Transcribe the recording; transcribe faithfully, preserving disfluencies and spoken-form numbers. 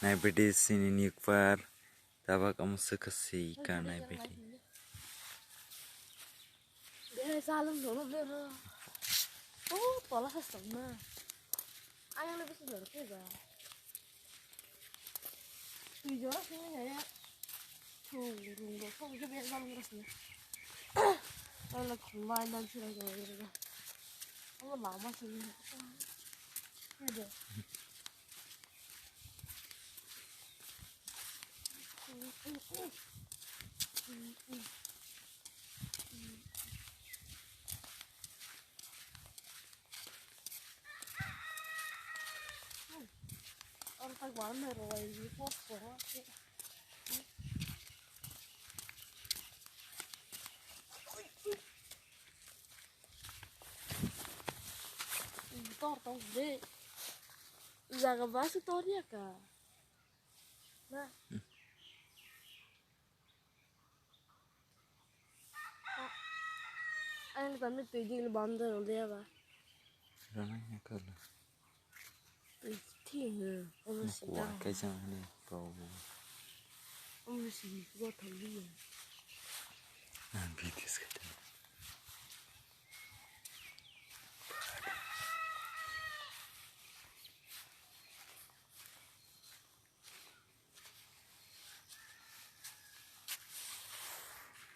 Naibidi sini nikpar tabak omo swkha swi ka naibidi. Dere salung doro dero. Oh, tola sa song na. Ayang lebih sih doro ke ba. Tui jora sini ya. Thung rung do thung ke bek bang ras ni. Ala khumba dan sira ga ga. Ama lama sini. Ada. Ang tagwar na ro ai ni pot ko. Tor tong de. Jaga basi tor ya ka. Na. Ang kami tui dil bandar ulia ba. Ramai na kala. Tui thi he. Omo si Kuwa dang. Kaisa hini kau. Omo si go thang di. Ang bidis kata.